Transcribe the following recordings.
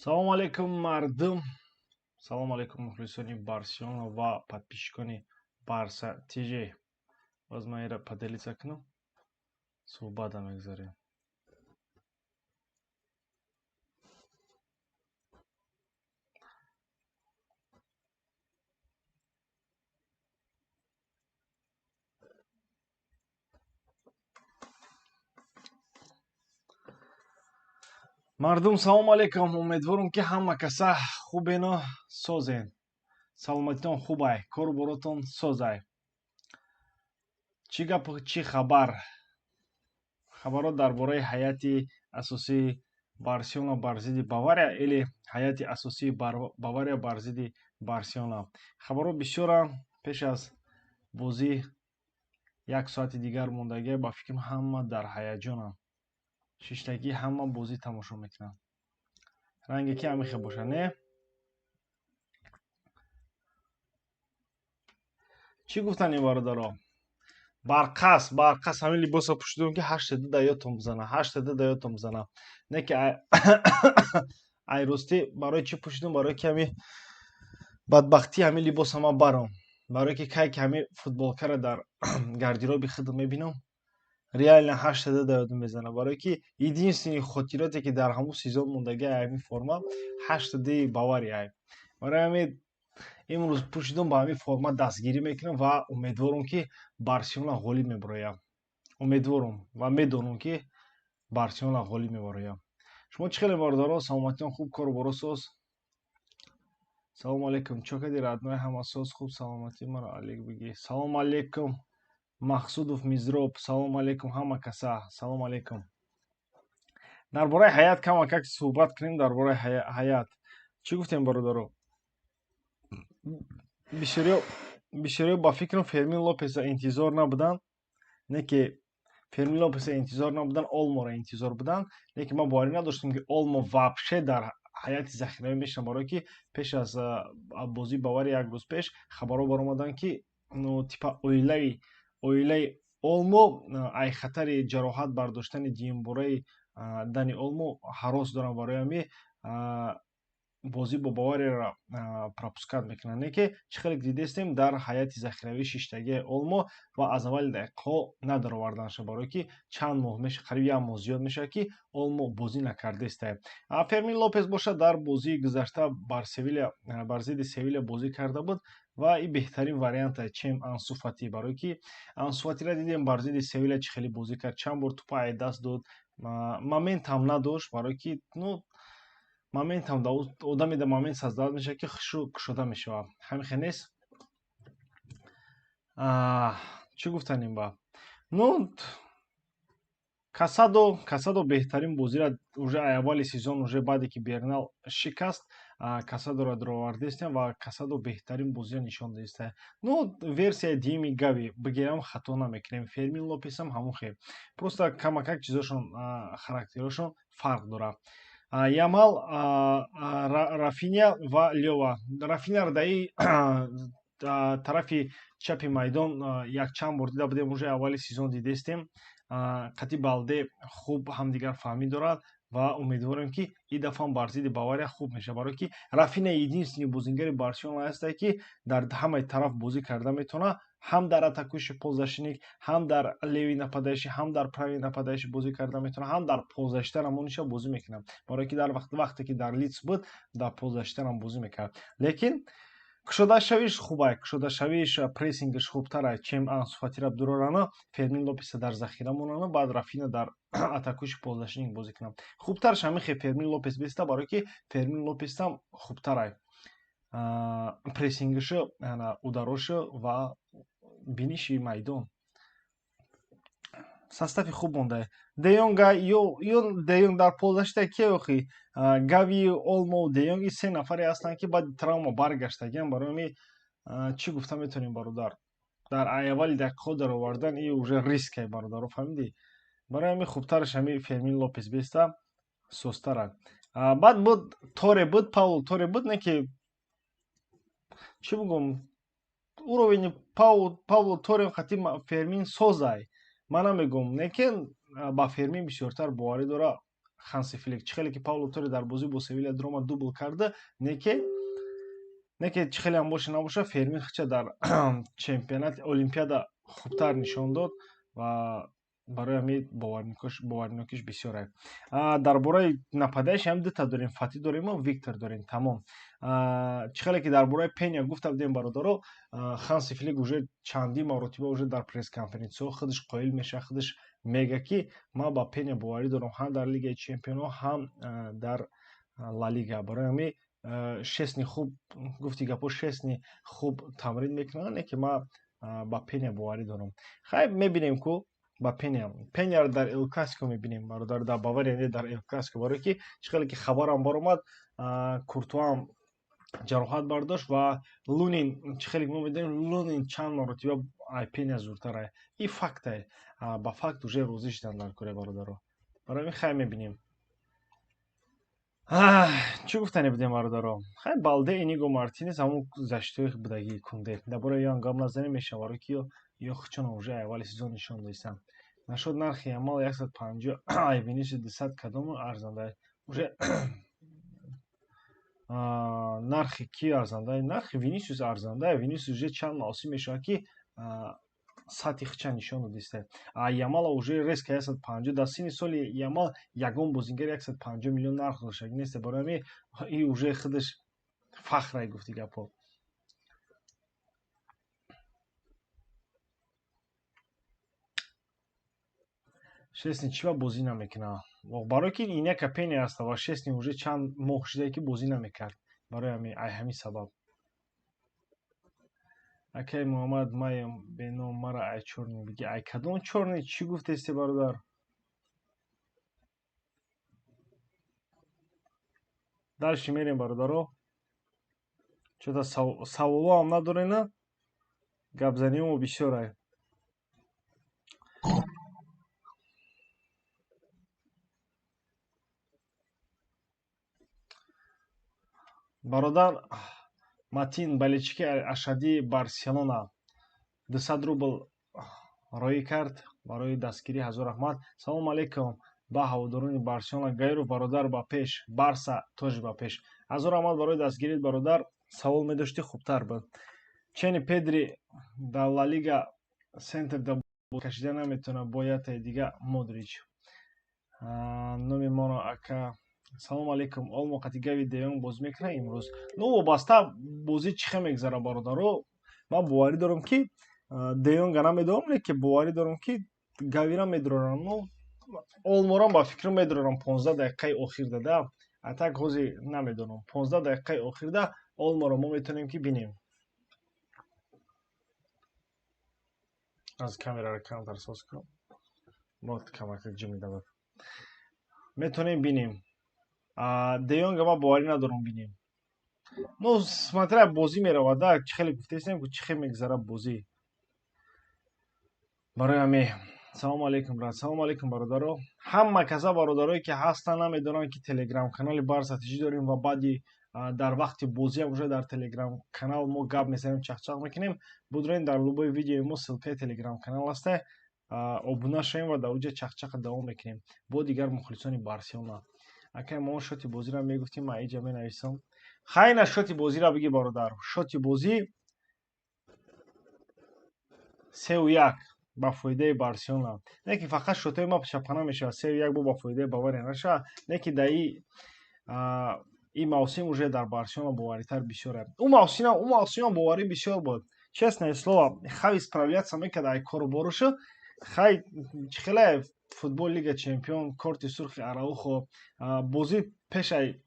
Салому алейкум, мардум. Салому алейкум, мухлисони Барселона ва подписчикони Барса ТЖ. Боз ман инро поделиться кунам. Суҳбата мегузарем. Мардум, салому алейкум. Умедворам, ки ҳама каса хубену созен. Саломатитон хубай, кору боротон созай. Чӣ гап, чӣ хабар? Хабарҳо дар бораи ҳайати асосии Барселона бар зидди Бавария или ҳайати асосии Бавария бар зидди Барселона. Хабарҳо бисёранд. Пеш аз бозӣ як соати дигар мондагӣ, ба фикрам, ҳама дар ҳаяҷонанд. Шиштагӣ ҳама бозӣ тамошо мекунанд. Ранге ки ҳамихе боша, не? Чӣ гуфтанд ин бародаро? Барқас, барқас ҳамин либоса пӯшидум, ки ҳаштаду да ёдтон бизана, ҳаштаду да ёдтон бизана. Не ки ай ростӣ барои чӣ пӯшидум? Барои ки ҳами бадбахтии ҳамин либоса ман баром. Барои ки кай ки ҳамин футболкаро дар гардероби худам мебинам, реально ҳаштаду да ёдам мезана. Барои ки единственный хотироте, ки дар ҳамун сезон мондагӣ, ҳамин форма ҳаштади Бавария. Барои ҳамин имрӯз пӯшидум, ба ҳамин форма дастгирӣ мекунам ва умедворам, ки Барселона ғолиб мебарояд. Умедворам ва медонам, ки Барселона ғолиб мебарояд. Шумо чӣ хеле, бародаро? Саломатиён хуб, кору боро соз? Салому алейкум. Чо кади, родной? Ҳама соз, хуб, саломатӣ. Маро алейк бигӣ. Салому алейкум, Мақсудов Мизроб. Салому алейкум ҳама каса. Салому алейкум. Дар бораи ҳаят камакак суҳбат кунем. Дар бораи ҳаят чӣ гуфтем, бародаро? Бисёриё ба фикрам Фермин Лопеса интизор набуданд. Не ки Фермин Лопеса интизор набуданд, Олморо интизор буданд. Лекин ман боварӣ надоштам, ки Олмо вообще дар ҳайати захиравӣ мешавад, барое ки пеш аз бозии Бавария, як рӯз пеш, хабарҳо баромаданд, ки, ну, типа оилаи Олмо ай хатари ҷароҳат бардоштани дуюмбораи Дани Олмо ҳарос доранд, барои ҳамин бозӣ бо Баварияро пропускать мекунанд. Не ки чӣ хеле дидестем, дар ҳайати захиравӣ шиштагии Олмо ва аз аввали дақиқаҳо надароварданша, барое ки чанд моҳ меша, қариб як моҳ зиёд мешавад, ки Олмо бозӣ накардеста. Фермин Лопес бошад, дар бозии гузашта бар Севилия, бар зидди Севилия бозӣ карда буд ва и беҳтарин варианта, чем Ансу Фати, барое ки Ансу Фатиро дидем, бар зидди Севилия чӣ хеле бозӣ кард, чанд бор тӯпа ай даст дод, моментам надошт, барое ки, ну, моментам одаме да момент создавать мешавад, ки хушу кушода мешавад. Ҳамин хел нест? Чӣ гуфтанем ба, ну, Касадо. Касадо беҳтарин бозиро уже аввали сезон, уже баъде ки Бернал шикаст, Касадоро даровардестем ва Касадо беҳтарин бозиро нишон додиста. Ну, версияи дуюми Гави бигирам, хато намекунем. Фермин Лопесам ҳамон хел, просто камакак чизошон, характерошон фарқ дорад. Ямал, Рафиня ва Лёва. Рафиняро даи тарафи чапи майдон якчанд бор дида будем, уже аввали сезон дидестем. Қати Балде хуб ҳамдигар фаҳмӣ дорад ва умедворем, ки ин дафъаам бар зидди Бавария хуб мешавад, барое ки Рафиня единственный бозингари Барселона ҳастае, ки дар ҳамаи тараф бозӣ карда метавонад: ҳам дар атакующий полузащитник, ҳам дар левый нападающий, ҳам дар правый нападающий бозӣ карда метавонад, ҳам дар полузащитарам ониша бозӣ мекунад, барое ки дар вақте ки дар Лидс буд, дар полузащитарам бозӣ мекард. Лекин кушодашавиш хубай, кушодашавиш, прессингаш хубтарай, чем Ансу Фатира дурорана, Фермин Лопеса дар захира монана, баъд Рафина дар атакующий полузащитник бозӣ кунад. Хубтараш ҳамин хел Фермин Лопес беста, барое ки Фермин Лопесам хубтарай прессингишу, ударошу ва биниши майдон. Состави хуб мондае. Деёнга ё Деёнг дар полузащита ки охи Гави, Олмо, Деёнг, и се нафаре ҳастанд, ки баъди травма баргаштагиам. Барои ҳамин чӣ гуфта метавонем, бародар? Дар аввали дақиқаҳо даровардан и уже рискай, бародаро, фаҳмидӣ? Барои ҳамин хубтараш ҳамин Фермин Лопес беста, созтара. Баъд буд Торе, буд Паул Торе, буд, не ки чӣ бугум, уровени Пауло Торе хати Фермин созай, ман намегум, лекин ба Фермин бисёртар боварӣ дора. Ханси Флик. Чӣ хеле ки Пауло Торре дар бозӣ бо Севилия дуромад, дубл карда, неке чӣ хеле ҳам боша набоша, Фермин хича дар чемпионати Олимпиада хубтар нишон дод ва барои ҳамин боваринокиш бисёр аст. Дар бораи нападающий ҳам дута дорем, Фати дорем ва Виктор дорем, тамом. Чӣ хеле ки дар бораи Пеня гуфта будем, бародаро, Ханси Флик уже чандин маротиба уже дар пресс-конференсияҳо худаш қоил мешавад, худаш мега ки ман ба Пеня боварӣ дорам ҳам дар Лигаи Чемпионҳо, ҳам дар Ла Лига. Барои ҳамин Шесни хуб гуфти гапо, Шесни хуб тамрин мекунад, не ки ман ба Пеня боварӣ дорам. Хай, мебинем ку ба Пеня. Пеняро дар Эл Классико мебинем, бародар, дар Бавария не, дар Эл Классико, барое ки чӣ хеле ки хабарам баромад, Куртуам ҷароҳат бардошт ва Лунин, чӣ хеле мо медонем, Лунин чанд маротиба ай Пеня зуртар ай. И факт ай. Ба факт уже розӣ шудан дар кори, бародаро. Барои ҳамин хай мебинем. Чӣ гуфтане будем, бародаро? Хай, Балде, Иниго Мартинес ҳамун защита ҳои будагии Кунде. Дар бораи ёам гап назанем мешавад, барое ки ё хучона уже аввали сезон нишон додистанд. Нашуд нархи Ямал 150, ай Винисиус 200, кадому арзанда? Уже нархи ки арзанда? Нархи Винисиус арзанда. Винисиус уже чанд мавсим мешавад ки сатҳи хича нишон додиста. А Ямала уже резко 150, дар синни соли Ямал ягон бозингар 150 миллион нарх доштаг нест. Барои ҳамин и уже худаш фахрай, гуфти гапҳо. Шесни чӣ ба бозӣ намекунад? Барое ки Иняка Пеня аста ва Шесни уже чанд моҳ шудае ки бозӣ намекард. Барои ҳамин, ай ҳамин сабаб. Акай Муҳаммад, маем беном, мара ай чёрный биги. Ай кадом чёрный, чӣ гуфтести, бародар? Дальше мерем, бародаро. Чё-то саволҳоам надорена? Гапзаниҳомо бисёр ай. Бародар Матин, болельщик и ашадии Барселона 200 рубл роӣ кард барои дастгирӣ, ҳазор раҳмат. Салому алейкум ба ҳаводорони Барселона. Гайров бародар, ба пеш, Барса тоже ба пеш. Ҳазор раҳмат барои дастгирит, бародар. Савол медоштӣ, хубтар буд. Чени Педри дар Ла Лига центр да кашида наметавонад, бо яктаи дига Модрич. Номи моро ака. Салому алейкум. Олмо қати Гави, Де Йонг бозӣ мекунад имрӯз? Ну, вобаста бозӣ чӣ хел мегзарад, бародаро. Ман боварӣ дорам ки Де Йонга намедонам, лекин боварӣ дорам ки Гавира медурорам. Ну, Олморам ба фикрам медурорам 15 дақиқаи охир дада. А так ҳозир намедонам. 15 дақиқаи охирда Олморо мо метавонем ки бинем. Аз камераро камтар соз кунам. Мо камака ҷим медавад. Метавонем бинем. Де Йонга ман боварӣ надорам бинем. Ну, смотря бозӣ меравад, да, чӣ хеле гуфтаистем, чӣ хел мегзарад бозӣ. Барои ҳамин салому алейкум, брат. Салому алейкум, бародаро. Ҳама каса, бародарое ки ҳастанд, намедонанд ки телеграм канали Барса ТЖ дорем ва баъди дар вақти бозиам уже дар телеграм канал мо гап мезанем, чахчах мекунем. Будрен, дар любой видеои мо ссылка и телеграм канал ҳаста. Обуна шавем ва дар уҷа чахчаха давом мекунем бо дигар мухлисони Барселона. Акай мо счёт и бозиро мегуфтем, ман иҷа менависам. Хайна, счёт и бозиро биги, бародар. Счёт и бозӣ 3-1 ба фоидаи Барселона. Не ки фақат счёт ҳои ма чапана мешавад, 3-1 бо ба фоидаи Бавария нашавад, не ки дар ин мавсим уже дар Барселона боваритар бисёр аст. Ӯ мавсимам боварӣ бисёр буд. Честное слово, Хави справляться мекард ай кору борушу. Хай, чӣ хеле футбол, Лига Чемпион, корти сурхи Араухо, бозӣ пешай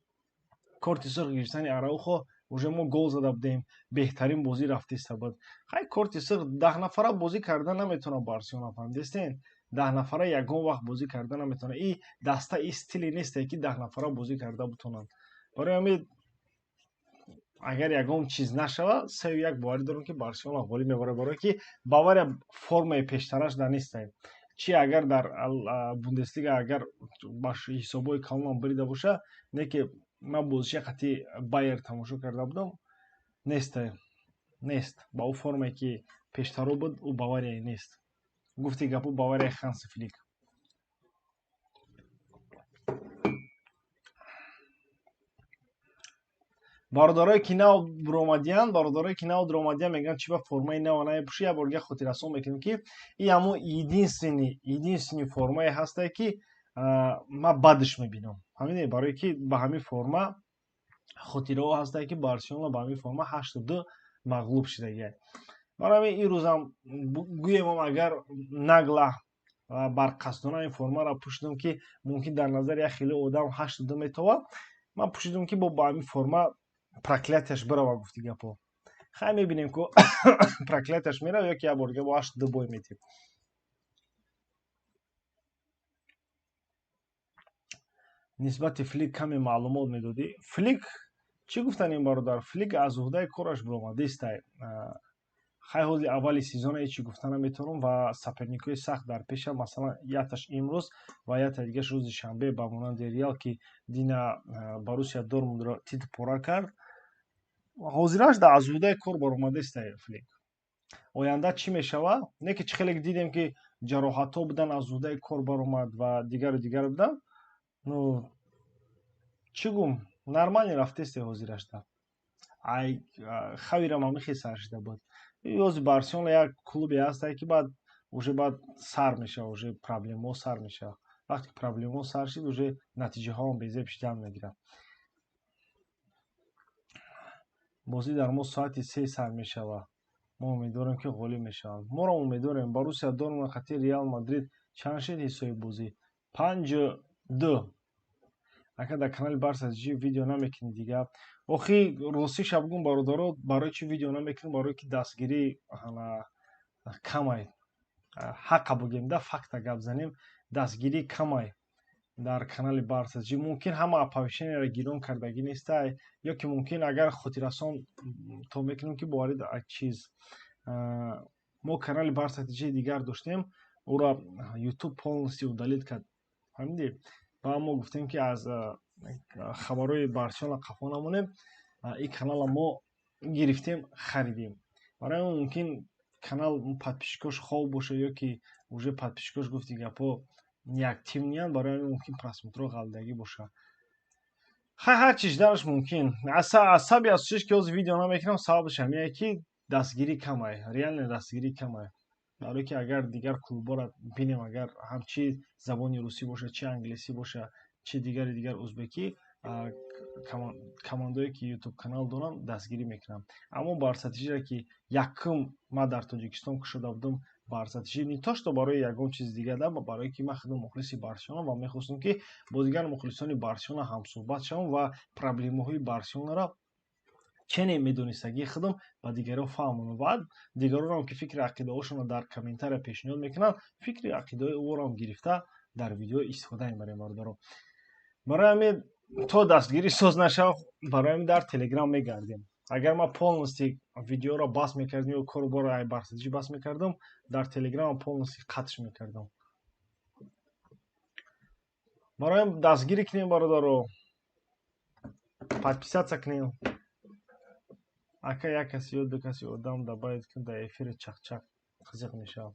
корти сурх гирифтани Араухо уже мо гол зада будем, беҳтарин бозӣ рафтиста буд. Хай, корти сурх, 10 нафара бозӣ карда наметавонад Барселона, фаҳмидестен? 10 нафара ягон вақт бозӣ карда наметавонад. И даста, и стиле несте ки 10 нафара бозӣ карда бутонанд. Барои ҳамин агар ягон чиз нашавад, 3-1 боварӣ дорам ки Барселона ғолиб мебарад, барое ки Бавария формаи пештараш дар нестае. Чи агар дар Бундеслига агар ба ҳисобҳои калонам бирида боша, не ки ман бозиши қати Байер тамошо карда будам, несте, нест ба ӯ формае ки пештаро буд, ӯ Баварияе нест. Гуфти гапу, Баварияи Ханси Флик. Бародарое ки нав буромадиянд, бародарое ки нав дуромадиянд, мегӯянд, чи ба формаи нава намепӯшӣ. Як бор дига хотиррасон мекунем, ки ин ҳамун единственный формае ҳастае, ки ман бадш мебинам. Ҳамине, барое ки ба ҳамин форма хотираҳо ҳастае, ки Барселона ба ҳамин форма 8-2 мағлуб шудагиай. Барои ҳамин ин рӯзам гӯемам, агар нагла барқасдона ин формаро пӯшидам, ки мумкин дар назари як хеле одам 8-2 метовад, ман пӯшидам, ки бо ба ҳамин форма проклятие ш бирава, гуфти гапо. Хай, мебинем, ку проклятие ш мерава ё ки як бор дига бо 8-2 бой метем. Нисбати Флик каме маълумот медодӣ. Флик чӣ гуфтан ин бародар? Флик аз уҳдаи кораш баромадистай. Хай, ҳози аввали сезона ҳечи гуфта наметавонам ва соперник ҳои сахт дар пеша, масалан, якташ имрӯз ва якта дигаш рӯзи шанбе, ба монанди Реал, ки дина Боруссия Дортмундро тит пора кард. Ҳозираш аз уҳдаи кор баромадистай Флик. Оянда чӣ мешавад? Не ки чӣ хеле дидем, ки ҷароҳатҳо будан, аз уҳдаи кор баромад ва дигару дигар будан. Ну, чӣ гум, нормально рафтесте ҳозирашда. Ай Хавирам ҳами хел сар шида буд. Ёзи Барселона як клубе ҳастае, ки баъд уже баъд сар мешава, уже проблемаҳо сар мешава. Вақте ки проблемаҳо сар шид, уже натиҷаҳоам безеб шидан мегирад. Бозӣ дар мо соати 3 сар мешавад. Мо умедворем, ки ғолиб мешаванд. Моро умедворем. Боруссия Дортмунд хати Реал Мадрид чанд шид ҳиссои бозӣ? 5-2. Ака, дар канали Барса ҷи видео намекунӣ дига? Охи, ростиша бигӯм, бародаро, барои чӣ видео намекунем? Барое ки дастгирӣ камай. Ҳаққа бигӯем да, факта гап занем, дастгирӣ камай дар канали Барса ҷи. Мумкин ҳама оповещение ро гирон кардагӣ нестай, ё ки мумкин агар хотиррасон то мекунем, ки боварид чиз, мо канали Барса ҷи дигар доштем, ӯро Ютуб полностью удалить кард, фаҳмидӣ? Ва мо гуфтем, ки аз хабарҳои Барселона қафо намонем, ин канала мо гирифтем, харидем. Барои он мумкин канал подписчик ош хоб боша ё ки уже подписчик ош, гуфти гапо, неактивный янд, барои ҳамин мумкин просмотр ҳо ғалдагӣ боша. Хай, ҳар чи шиданаш мумкин. Асаби асосиш, ки ҳозир видео намекунам, сабабаш ҳамине, ки дастгирӣ камай, реально дастгирӣ камай. Барое ки агар дигар клубҳоро бинем, агар ҳам чи забони русӣ боша, чи англисӣ боша, чи дигари дигар, узбекӣ, командое ки ютуб канал доранд, дастгирӣ мекунам. Аммо Барсатижиро, ки якум ман дар Тоҷикистон кушода будам Барсатижи, не то что барои ягон чизи дигар да, барое ки ман худам мухлиси Барселона ва мехостам, ки бо дигар мухлисони Барселона ҳамсӯҳбат шавам ва проблемаҳои Барселонаро чене медонистагии худам ба дигарон фаҳмонам ва дигаронам, ки фикри ақидаҳошонро дар комментария пешниҳод мекунанд, фикри ақидаҳои ӯроам гирифта дар видео истифода мебарем, бародаро. Барои ҳамин то дастгирӣ соз нашавад, барои ҳамин дар Телеграм мегардем. Агар ман полностью видеоро бас мекардам ё кору боро ай Барсатижи бас мекардам, дар Телеграм полностью қатш мекардам. Барои ҳам дастгирӣ кунем, бародаро, подписаться кунем. Ака, як каси ё ду каси одам добавить кун дар эфири, чақчақ қизиқ мешавад.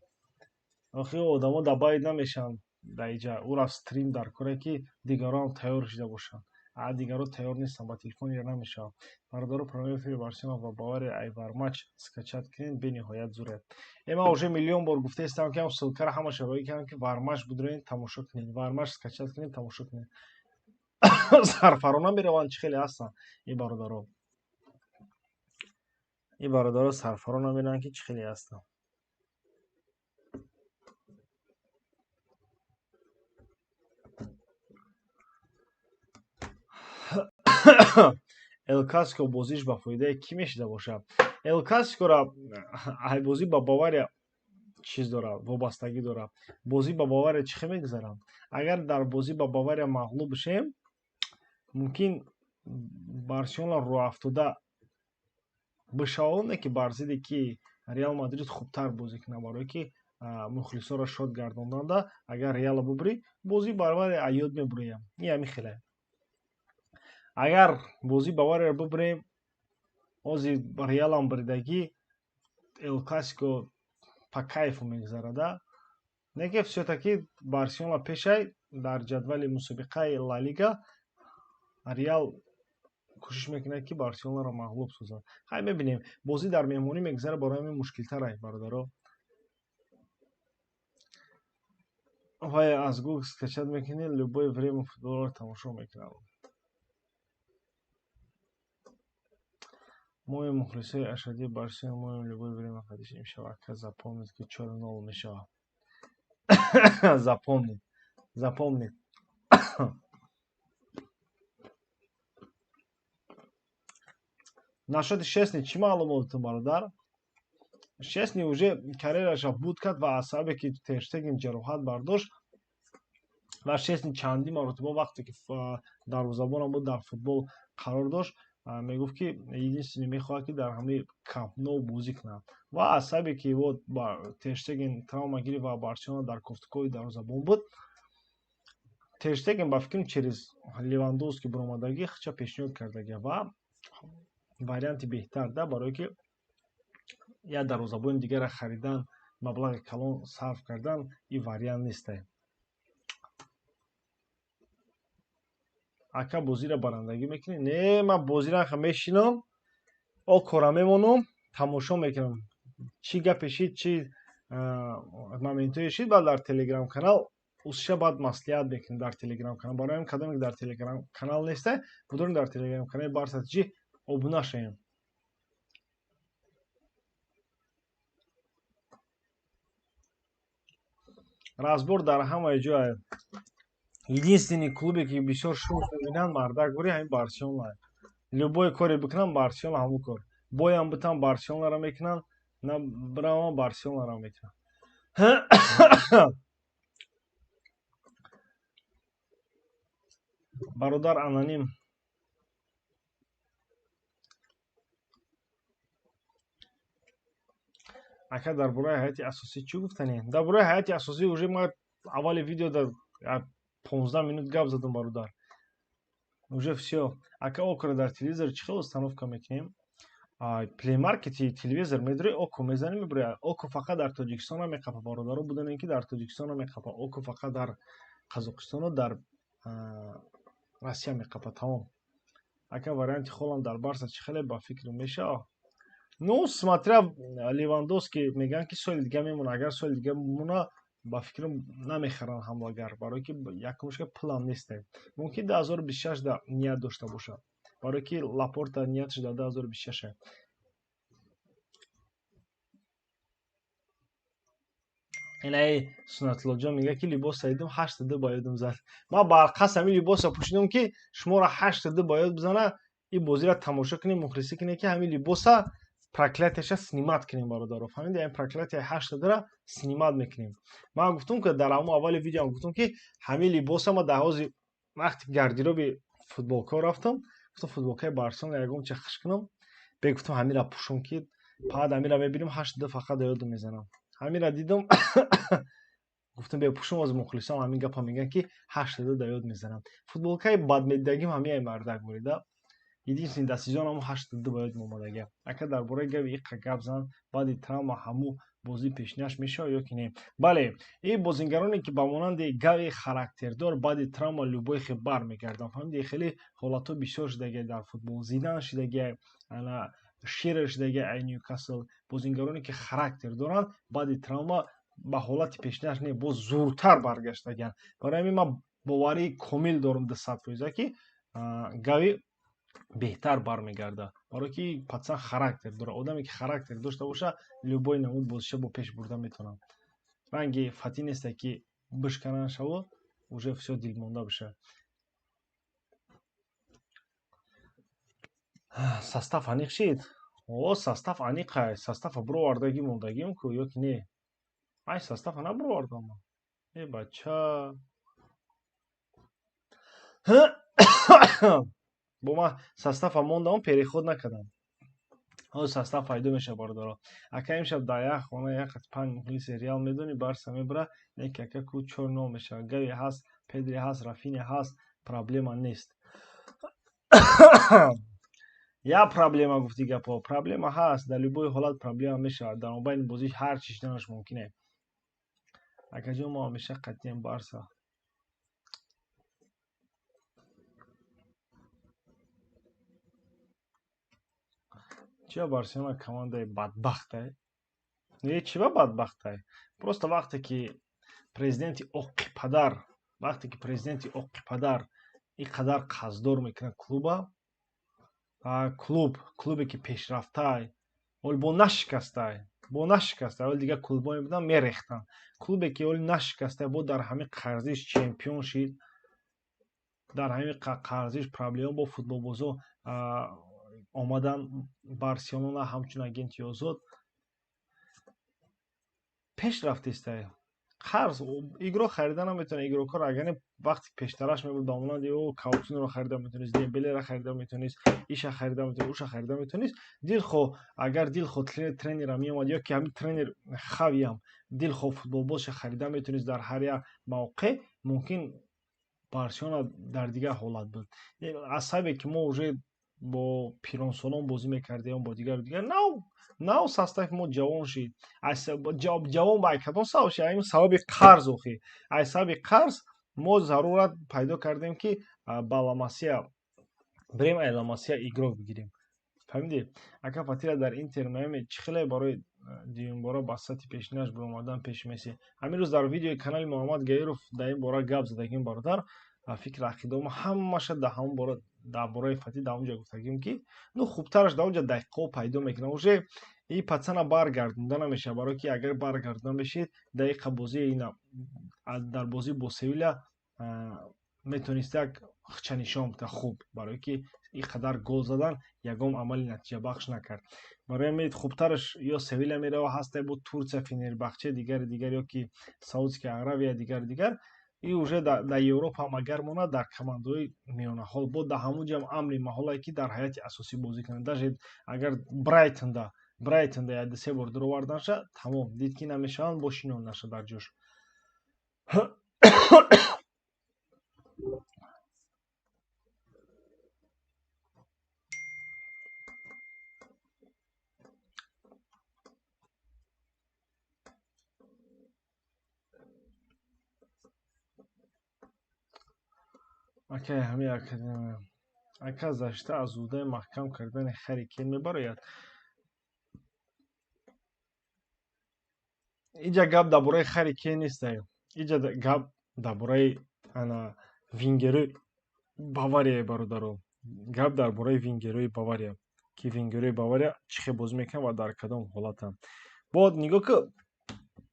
Охи, одамо добавить намешаванд дар иҷа. Ӯ стрим дар коре, ки дигароам тайёр шида бошанд, а дигаро тайёр нестанд, ба телефон ира намешавад. Бародаро, прямой эфири Барселона ва Бавария ай Вармач скачать кунед, бениҳоят зуре. Ман уже миллион бор гуфтаистам, ки ам ссылка ро ҳамаша роӣ кардам, ки Вармач будроен, тамошо кунед, Вармач скачать кунед, тамошо кунед. Сарфарона мераванд, чӣ хеле ҳастанд ин бародаро. Ин бародаро сарфаро намераванд, ки чӣ хеле ҳастанд. Эл Классико бозиш ба фоидаи кӣ мешида бошад? Эл Классикора ай бозӣ ба Бавария чиз дорад, вобастагӣ дорад. Бозӣ ба Бавария чӣ хел мегузарад? Агар дар бозӣ ба Бавария мағлуб бишем, мумкин Барселона рӯҳафтода бишавад, не ки бар зидди ки Реал Мадрид хубтар бозӣ кунад, барое ки мухлисоро шод гардонданда, агар Реалро бубурӣ, бозӣ Бавария аёд мебуроям. Ин ҳамин хеле. Агар бозӣ Баварияро бубурем, ҳозир Реалам буридагӣ, Эл Классико по кайфу мегузарада. Не ки всё-таки Барселона пешай дар ҷадвали мусобиқаи Ла Лига, Реал кӯшиш мекунад, ки Барселонаро мағлуб созад. Хай мебинем, бозӣ дар меҳмонӣ мегузарад, барои ҳамин мушкилтар ай, бародаро. Вай аз Google скачать мекунӣ, любое время футболро тамошо мекунам. Моем мухлисои ашаддии Барселона, моем любое время хадиш имшаб ака запомнит, ки 4-0 мешавад. Запомнит, запомнит. Насчёти Шесни чӣ маълумоттон, бародар? Шесни уже карьераша буд кард ва аз сабабе ки Терштеген ҷароҳат бардошт ва Шесни чандин маротиба вақте ки дарвозабонам буд дар футбол қарор дошт, мегуфт, ки единственный мехоҳад, ки дар ҳамаи Камп Ноу бозӣ кунад. Ва аз сабабе ки вот Терштеген травма гирифт ва Барселона дар кофтукови дарвозабон буд, Терштеген ба фикрам через Левандовски баромадагӣ хича пешниҳод кардагия ва варианти беҳтар да, барое ки як дарвозабони дигарро харидан, маблағи калон сарф кардан ин вариант несте. Ака, бозиро барандагӣ мекунӣ? Не, ман бозиро анха мешинам, окора мемонам, тамошо мекунам. Чӣ гапе шид, чӣ моментое шид, баъд дар телеграм канал усша баъд маслиҳат мекунем дар телеграм канал. Барои ҳамин кадоме ки дар телеграм канал несте, будорем дар телеграм канали Барса ТЖ обуна шавем. Разбор дар ҳамаи ҷой. Единственный клубе ки бисёр шанс мебинанд, мардак гӯри, ҳамин Барселона. Любой коре бикунам, Барселона ҳамун кор. Боям битам Барселонаро мекунанд, на биравам Барселонаро мекунанд. Бародар аноним, ака, дар бораи ҳайати асосӣ чӣ гуфтанӣ? Дар бораи ҳайати асосӣ уже ма аввали видео дар 15 минут гап задам, бародар. Уже всё. Ака, Окко дар телевизор чӣ хел установка мекунем? Плей Маркети телевизор медурӣ, Окко мезанӣ, мебурӣ. Окко фақат дар Тоҷикистон меқапа, бародаро, будонем, ки дар Тоҷикистон меқапа. Окко фақат дар Қазоқистону дар Россия меқапа, тамом. Ака, варианти Холанд дар Барса чӣ хеле ба фикр мешавад? Ну, смотря, Левандовски мегӯянд, ки соли дига мемона. Агар соли дига мемона, ба фикрам, намехаранд ҳамлагар, барое ки якумшка пулам несте. Мумкин 2026 да ният дошта бошад, барое ки Лапорта нияташ дар 2026. Инаи Сунатуллоҷон мегӯяд, ки либос саридум, 8-ду ба ёдам зад. Ман барқас ҳамин либосро пӯшидам, ки шуморо 8-ду ба ёд бизана, ин бозиро тамошо кунем, мухлисӣ кунем, ки ҳамин либоса проклятияша снимать кунем, бародаро, фаҳмиди? Ҳамин проклятияи 8-дура снимать мекунем. Ман гуфтум, ки дар ҳамон аввали видеоам гуфтум, ки ҳамин либоса ма дар ҳози вақти гардероби футболкао рафтам, гуфтам футболкаи Барселона ягон ча хиш кунам, бе гуфтам ҳамира пӯшум, ки баъд ҳамира мебинем, 8-ду фақат ёдам мезанам. Ҳамира дидам, гуфтам бе пӯшум, оз мухлисам ҳамин гапа мегӯянд, ки 8-ду да ёд мезанам. Футболкаи бадмеддагим ҳамияи, мардак бурида. Единственный дар сезон ҳамун 8-ду ба ёдам омадагия. Ака, дар бораи Гави иқа гап зан, баъди травма ҳамун бозӣ пешниҳаш мешавад ё ки не? Бале, ин бозингароне ки ба монанди Гави характердор, баъди травма любой хел бармегарданд, фаҳмиди? Хеле ҳолатҳо бисёр шудагия дар футбол. Зидан шудагия, ана Ширер шудагия ай Ньюкасл. Бозингароне ки характер доранд, баъди травма ба ҳолати пешниҳаш не, боз зуртар баргаштагиянд. Барои ҳамин ман боварии комил дорам, 200%, ки Гави беҳтар бармегардад, барое ки пацан характер дорад. Одаме ки характер дошта боша, любой намуд бозиша бо пеш бурда метавонад. Ранги Фати несте, ки бишкананд шаво, уже всё, дилмонда бошад. Состав аниқ шид? О, состав аниқа. Состава бировардагӣ мондагим ку ё ки не? Ай, состава набировардам. Э, бача, бо ман состава мондам, переход накардам. Ҳозир состав пайдо мешавад, бародаро. Ака, имшаб дар як хона як қати панҷ мухлиси Реал, медонӣ, Барса мебара, не ки ака ку 4-0 мешавад. Гави ҳаст, Педри ҳаст, Рафиня ҳаст, проблема нест. Як проблема гуфти гапҳо, проблема ҳаст, дар любой ҳолат проблема мешавад. Дар мобайни бозӣ ҳар чӣ шиданаш мумкин е. Акаҷон, мо ҳамеша қатъиям Барса. Чия Барселона командаи бадбахтай? Не, чи ба бадбахтай? Просто вақте ки президенти оқи падар, вақте ки президенти оқи падар ин қадар қарздор мекунад клуба, клуб, клубе ки пешрафтай, ҳол бо нашикастай, бо нашикастай, ҳол дигар клубҳое буданд мерехтанд. Клубе ки ҳол нашикастай, бо дар ҳамин қарзиш чемпион шид, дар ҳамин қарзиш проблема бо футболбозо омадан Барселона ҳамчун агенти озод пеш рафтистай. Қарз игрок харида наметавонад, игрокҳоро агар не вақти пештараш мебуд, ба монанди ӯ Каутинро харида метавонист, Дембелеро харида метавонист, иша харида метавонист, уша харида метавонист. Дилхоҳ агар дилхоҳ тренера меомад ё ки ҳамин тренер Хавиам дилхоҳ футболбозша харида метавонист дар ҳар як мавқеъ, мумкин Барселона дар дигар ҳолат буд. Аз сабабе ки мо уже бо пиронсолон бозӣ мекардем, бо дигару дигар, нав состави мо ҷавон шид. Ҷавон ба кадом сабаб шид? Ин сабаби қарз охи. Аз сабаби қарз мо зарурат пайдо кардем, ки ба Ла Масия бирем, ай Ла Масия игрок бигирем. Фаҳмидӣ? Ака, Фатира дар Интер Майами чӣ хеле барои дуюмбора ба сатҳи пешинаш баромадан пеши Месси? Ҳамин рӯз дар видеои канали Муҳаммад Гаиров дар ин бора гап задагим, бародар. Фикр ақидаомо ҳамаша дар ҳамон бора, дар бораи Фати дар онҷа гуфтагим, ки ну хубтараш дар онҷа дақиқаҳо пайдо мекунад. Уже и пацана баргардонда намешавад, барое ки агар баргардонда мешид, дақиқа бозии ина дар бозӣ бо Севиля метавонист як хчанишон бита хуб, барое ки ин қадар гол задан ягон амали натиҷабахш накард. Барои ҳамин хубтараш ё Севиля мерава, ҳастай бо Турсия, Фенербахче, дигари дигар, ё ки Саудская Аравия, дигари дигар. И уже дар Европа ҳам агар монад, дар командаҳои миёнаҳол, бо дар ҳамон ҷам амри маҳолае ки дар ҳайати асосӣ бозӣ кунад. Даже агар Брайтонда як се бор дуроварданша, тамом, дид ки намешаванд, бо шинон наша дар ҷош. Акай, ҳамин академия. Ака, защита аз ӯҳдаи маҳкам кардани Хари Кейн мебарояд? Иҷа гап дар бораи Хари Кейн нестай. Иҷа гап дар бораи ана вингерои Бавария, бародаро. Гап дар бораи вингерои Бавария, ки вингерои Бавария чӣ хел бозӣ мекунанд ва дар кадом ҳолатанд. Бод нигоҳ ки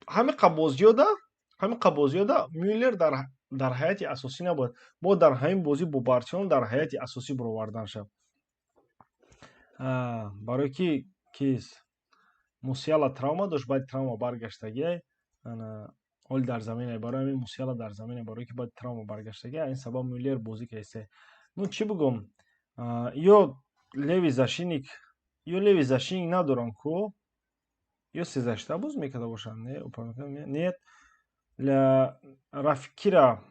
ҳамин қа бозиёда Мюллер дар ҳайати асосӣ набуд. Бо дар ҳамин бозӣ бо Барселона дар ҳайати асосӣ баровардан шав. Барое ки кис Мусиала травма дошт, баъди травма баргаштагиай, ҳоли дар замина, барои ҳамин Мусиала дар замина, барое ки баъди травма баргаштагиай, ин сабаб Мюллер бозӣ кардааст. Ну чӣ бигӯм, ё левый защитник, ё левый защитник надорам ку, ё се защита боз мекарда бошанд, не, нет, Рафкира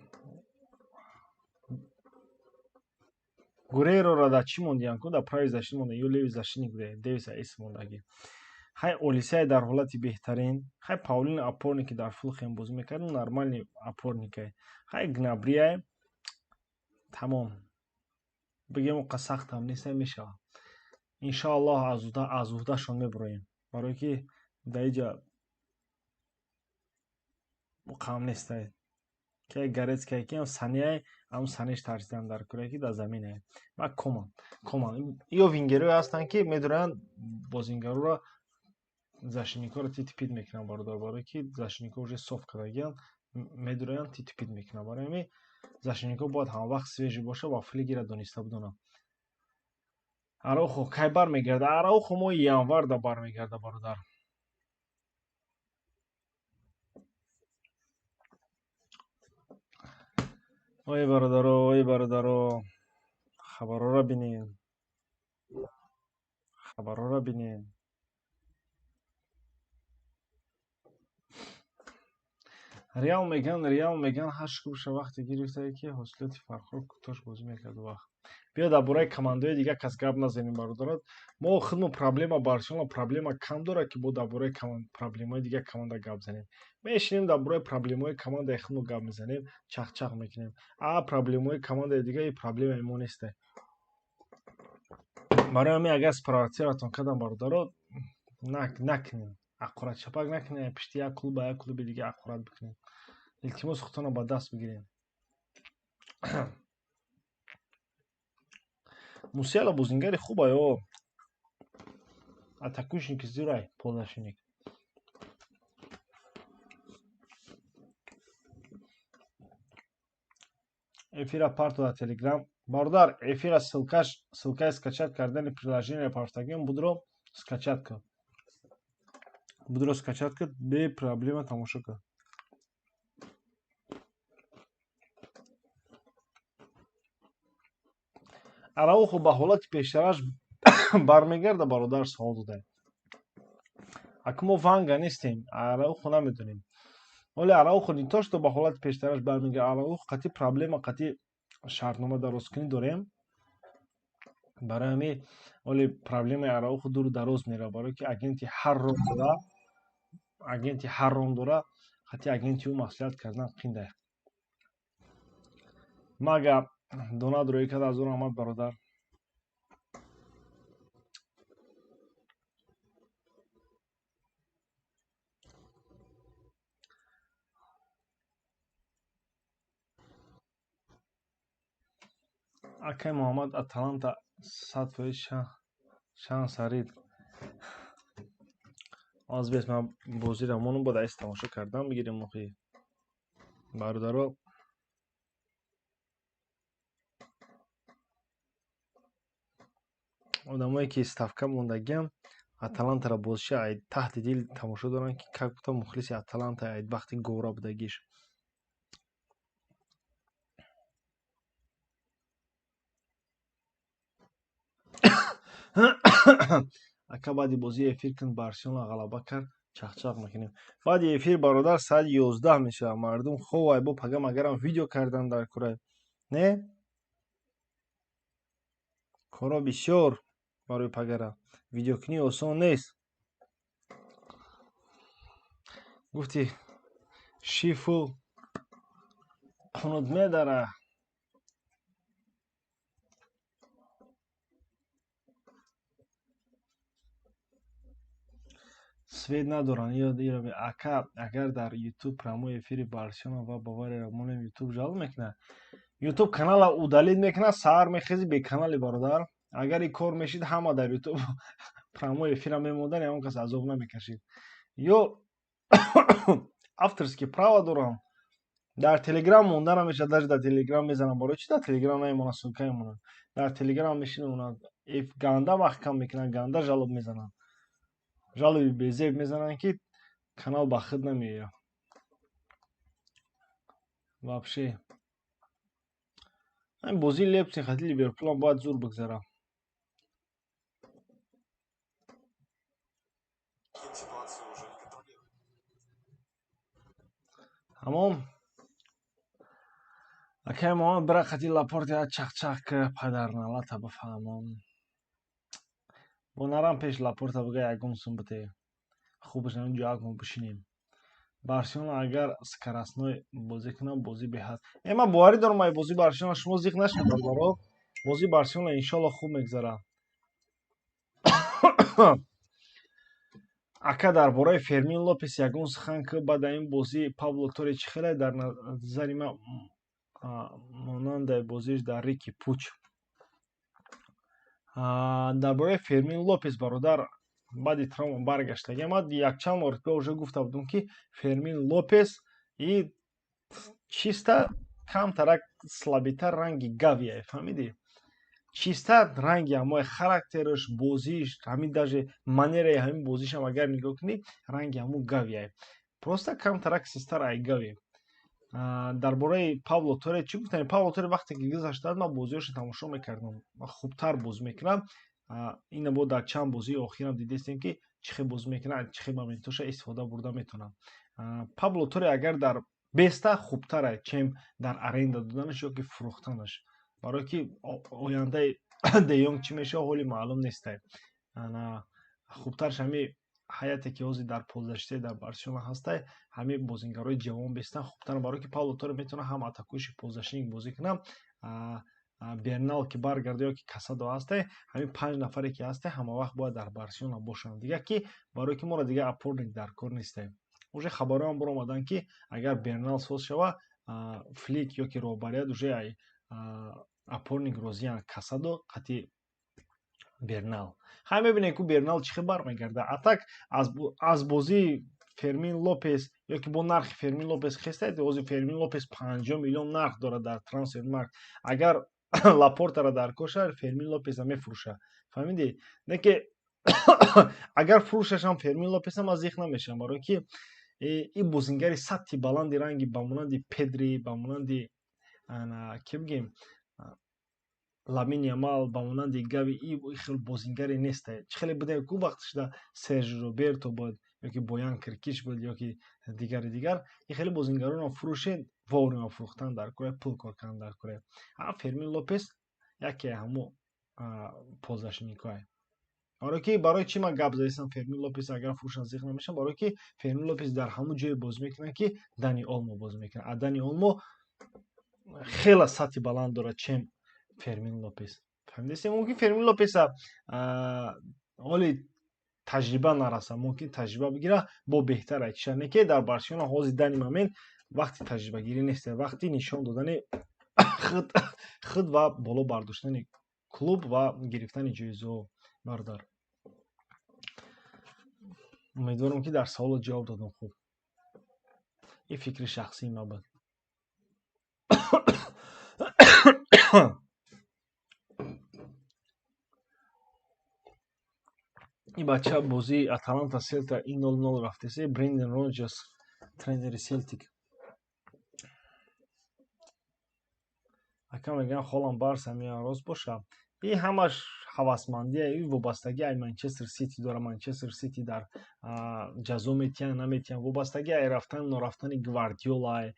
Гурерора дар чӣ мондиян ку, дар правый защитник монда ё левый защитник буде, Девиса эс мондагӣ. Хай, Олисае дар ҳолати беҳтарин, хай, Паулино опорник, ки дар Фулхем бозӣ мекард, нормальный опорникай. Хай, Гнабрияй, тамом. Бигем, оқа сахтам нестай, мешавад. Иншоаллоҳ, аз уҳдашон мебуроем, барое ки дар иҷа оқам нестай. Ки Горецкае ки Санияй, ҳамн Санеш тарсидан дар кӯрае ки дар заминае. Ва Коман ё вингерое ҳастанд, ки медоранд бозингароро, защитникҳоро титипит мекунанд, бародар, барое ки защитникҳо уже соф кардагианд, медороянд, титипит мекунанд. Барои ҳамин защитникҳо бояд ҳамавақт свежий бошад ва флигера дониста бидонанд. Араухо кай бармегардад? Араухо моҳи январда бармегардад, бародар. Ой бародаро, ой бародаро, хабарҳоро бинед, хабарҳоро бинед. Реал меган, Реал меган ҳашт кубша вақте гирифтае, ки ҳосилоти Фархор кӯтоҳ бозӣ мекард вақт. Биё дар бораи командаҳои дигар кас гап назанем, бародарот. Мо худмо проблема, Барселона проблема кам дорад, ки бо дар бораи проблемаҳои дигар команда гап занем. Мешинем, дар бораи проблемаҳои командаи худмо гап мезанем, чахчах мекунем. А проблемаҳои командаи дигар и проблемаи мо несте. Барои ҳамин агар спровоцировать кардам бародаро, накунем. Аққурат чапак накунем, пишти як клуб ба як клуби дига аққурат бикунем. Илтимос худтонро ба даст бигирем. Мусиала бозингари хуба ё атакующий зирай полузащитник. Эфира парто дар Телеграм. Бародар, эфира ссылкаш, ссылкаи скачать кардани приложение партагем будро скачать кун. Будро скачать кун, бе проблема тамошо кун. Араухо ба ҳолати пештараш бармегарда, бародар савол додаем. Аку мо Ванга нестем, Араухо намедонем. Оле Араухо не то что ба ҳолати пештараш бармегарда, Араухо қатъи проблема, қатъи шартнома дарозкунӣ дорем. Барои ҳамин оле проблемаи Араухо дуру дароз меравад, барое ки агенти ҳарром дора, агенти ҳарром дора, қатъи агенти ӯ маслиҳат кардан қинда. Мага донат рӯй кард, аз ӯ раҳмат бародар. Акай Муҳаммад Аталанта 100% шанс харид. Аз бес ман бозиро монум бод айс тамошо кардам бигирем охи. Бародаро одамое ки ставка мондагиам Аталантаро бозиша ай таҳти дил тамошо доранд ки как будто мухлиси Аталанта ай бахти гора будагиш. Ака баъди бозии эфир кун Барселона ғалаба кард, чахчах мекунем. Баъди эфир бародар соати 11 мешавад. Мардум хов ай бо пагам агарам видео кардан дар кура. Не? Коро бисёр барои пагара. Видеокунӣ осон нест. Гуфти шифу қунут медара. Свет надоранд. Ака агар дар YouTube прямой эфири Барселона ва Баварияро монем, YouTube жал мекунад. YouTube канала удалить мекунад, саҳар мехези бе канали бародар. Агар ин кор мешид, ҳама дар YouTube прямой эфира мемондан, ягон кас азоб намекашид. Ё авторский право дорам. Дар Telegram монда намешавад, даже дар Telegram мезанам. Барои чӣ дар Telegram намемонад, ссылка мемонад? Дар Telegram мешинонад, ганда маҳкам мекунанд, ганда жалоб мезананд. Жалоби безеб мезананд ки канал ба худ намеояд. Вообще. Ҳамин бозии Лейпциг хати Ливерпулам бояд зур бигзарад. Тамом. Акай Муҳаммад бира хати Лапорт я чахчах ки падарналата бифаҳмам. Бо нарам пеш Лапорта бигӯ ягон сум бите. Хубаш ҳамин ҷо як мо бишинем. Барселона агар скоростной бозӣ кунад, бозӣ беҳад. Ман боварӣ дорам ай бозии Барселона шумо зиқ нашед бародаро. Бозии Барселона иншоалло хуб мегзарад. Ака дар бораи Фермин Лопес ягон сухан ки баъд ин бозии Пабло Торе чӣ хеле дар назари ман монандаи бозиш дар Рики Пуч. Дар бораи Фермин Лопес бародар баъди травма баргаштагӣ ман якчанд маротиба уже гуфта будам ки Фермин Лопес и чиста камтарак слабитар ранги Гавия, фаҳмидӣ? Чиста ранги ҳамои характераш, бозиш, ҳамин даже манераи ҳамин бозишам агар нигоҳ кунӣ, ранги ҳамун Гавия. Просто камтарак систар ай Гави. Дар бораи Пабло Торе чӣ гуфтем? Пабло Торе вақте ки гузаштад, ман бозиҳошро тамошо мекардам, хубтар бозӣ мекунам. Ина бо дар чанд бозии охирам дидестем ки чӣ хел бозӣ мекунад, чӣ хел моментоша истифода бурда метавонам. Пабло Торе агар дар беста хубтар, чем дар аренда доданаш ё ки фурӯхтанаш. Барои ки ояндаи Де Йонг чӣ мешавад, ҳоли маълум нест. Хубтарш ҳами ҳаяте ки ҳозир дар полузащите дар Барселона ҳастай, ҳами бозингарои ҷавон бестан хубтар, барои ки Пабло Торе метавонад ҳам атакующий полузащитник бозӣ кунад, Бернал ки баргарда ё ки Касадо ҳасте, ҳамин 5 нафаре ки ҳасте, ҳама вақт бояд дар Барселона бошанд. Дига ки барои ки моро дига опорник дар кор несте. Уже хабарҳоам баромаданд, ки агар Бернал соз шава, Флик ё ки роҳбарият уже ай опорник розиянд, Касадо қати Бернал. Хай, мебинем, ку Бернал чӣ хел бармегарда. А так аз бозии Фермин Лопес ё ки бо нархи Фермин Лопес хестаед, ҳозир Фермин Лопес 50 миллион нарх дорад дар Трансфермаркт. Агар Лапортаро дар кор шавад, Фермин Лопеса мефурӯша. Фаҳмидӣ? Не ки агар фурӯшашам, Фермин Лопесам аз зиқ намешавам, барое ки ин бозингари сатҳи баланди ранги ба монанди Педри, ба монанди ки бигем, Ламин Ямал, ба монанди Гави, и хел бозингаре несте. Чӣ хеле будем ку вақт шуда Сержи Роберто буд ё ки Боян Киркич буд ё ки дигари дигар, ин хеле бозингаронро фурӯшед, вовремя фурӯхтан дар кора, пул кор кардан дар кора. А Фермин Лопес яке ҳамо полузащитникҳое. Барое ки барои чӣ ман гап задистам, Фермин Лопес агар фурӯшан зиқ намешавам, барое ки Фермин Лопес дар ҳамон ҷое бозӣ мекунад, ки Дани Олмо бозӣ мекунад. А Дани Олмо хела сатҳи баланд дорад, чем Фермин Лопес. Фаҳмидастем? Мумкин Фермин Лопеса ҳоли таҷриба нараса, мумкин таҷриба бигира, бо беҳтар айтиша. Не ки дар Барселона ҳозир данный момент вақти таҷрибагирӣ нест, вақти нишон додани худ ва боло бардоштани клуб ва гирифтани ҷоизаҳо, бародар. Умедворам, ки дар саволот ҷавоб додам хуб. Ин фикри шахсии ман буд. Ин бача бозии Аталанта Селта ин 0-0 рафтесе, Бренден Роджерс, тренери Селтик. Ака, мегӯям, Холанд Барса меояд, рост боша? Ин ҳамаш ҳавасмандия, ин вобастагӣ ай Манчестер Сити дора. Манчестер Сити дар ҷазо метиҳанд, наметиҳанд, вобастагӣ ай рафтану норафтани Гвардиола.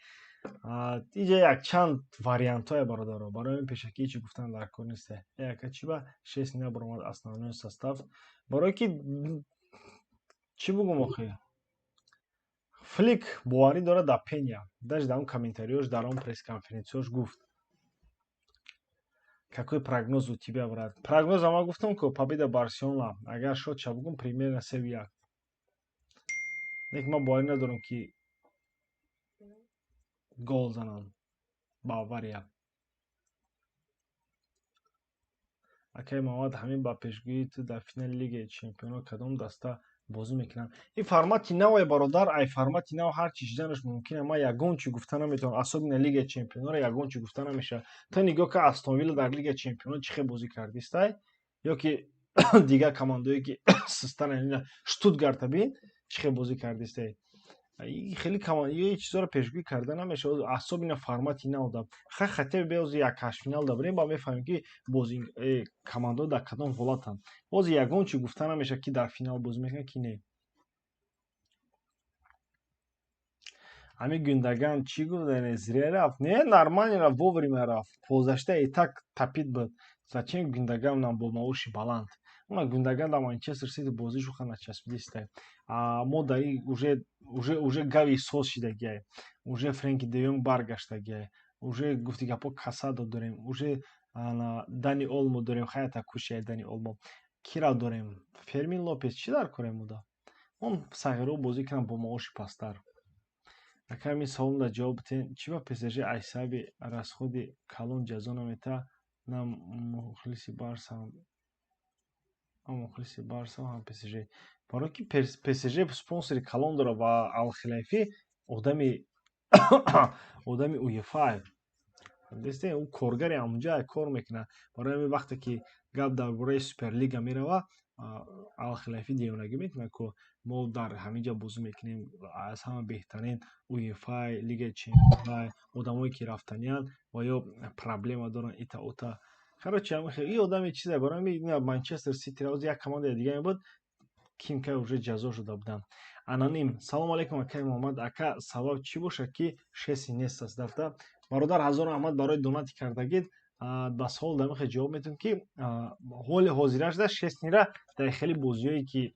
Иҷа якчанд вариантҳое, бародаро, барои ин пешакӣ ҳечи гуфтан дар кор несте. Ака, чӣ ба Шесни набаромад основной состав? Барое ки чӣ бугум охи, Флик боварӣ дорад дар Пеня, даже дар он комментариёш, дар он пресс-конференсияш гуфт. Какой прогноз у тебя, брат? Прогноз ама гуфтам ку, победа Барселона. Агар шод ша бугум, примерно 3-1. Лекин ман боварӣ надорам, ки гол зананд Бавария. Акаи Муҳаммад, ҳамин ба пешгӯии ту дар финали Лигаи Чемпионҳо кадом даста бозӣ мекунанд? Ин формати наве, бародар, ай формати нав ҳар чи шиданаш мумкин. Ман ягон чи гуфта наметавонам, особенно Лигаи Чемпионҳоро ягон чи гуфта намешавад. Ту нигоҳ ка, Астон Вилла дар Лигаи Чемпионҳо чӣ хел бозӣ кардистай, ё ки дигар командаое ки систан, Штутгарта бин, чӣ хел бозӣ кардистай. Хеле чизоро пешгӯӣ карда намешавад, особенно формати нав да. Ха, хотя беози як ҳаштфинал да бирем, ба мефаҳмем, ки бози командаҳо дар кадом ҳолатанд. Бози ягон чи гуфта намешавад, ки дар финал бозӣ мекунад, ки не. Ҳамин Гюндаган чӣ гуфт? Зря рафт? Не, нормально рафт, вовремя рафт. Полузащита и так топит буд. Зачем Гюндаган нам бо маоши баланд? Уна Гюндаган дар Манчестер Сити бозишу ха начаспидистай. Мо дар уже Гави соз шидагиай, уже Френки де Йонг баргаштагиай, уже гуфти гапо, Касадо дорем, уже Дани Олмо дорем. Хаята кушияй Дани Олмо кира дорем, Фермин Лопес чӣ дар корем буда? Он сағиро бозӣ кунам бо маоши пасттар. Ака, ҳамин саволда ҷавоб битен: чӣ ба ПСЖ аз ҳисоби расходи калон ҷазо намета? На мухлиси Барса, мухлиси Барса ҳам ПСЖ. Барое ки ПСЖ спонсори калон дорад ва Алхилайфӣ одами УЕФА десте, ӯ коргари ҳамонҷа кор мекунад. Барои ҳамин вақте ки гап дар бораи Суперлига мерава, Алхилайфӣ девонагӣ мекунад, ку мо дар ҳамин ҷа бозӣ мекунем, аз ҳама беҳтарин УЕФА, Лигаи Чемпионҳо, одамое ки рафтаниянд ва ё проблема доранд, ита ута. Короче, ин одами чизе. Барои ҳамин Манчестер Сити як командаи дигаре буд, ким ка уже ҷазо шуда буданд. Аноним: салому алайкум, акаи Муҳаммад. Ака, сабаб чӣ бошад, ки Шеси нест аст дафта? Бародар, ҳазору раҳмат барои донати кардагид. Ба савол дар мехоҳ ҷавоб метавон, ки ҳоли ҳозирашда Шеснира дар хеле бозиҳое ки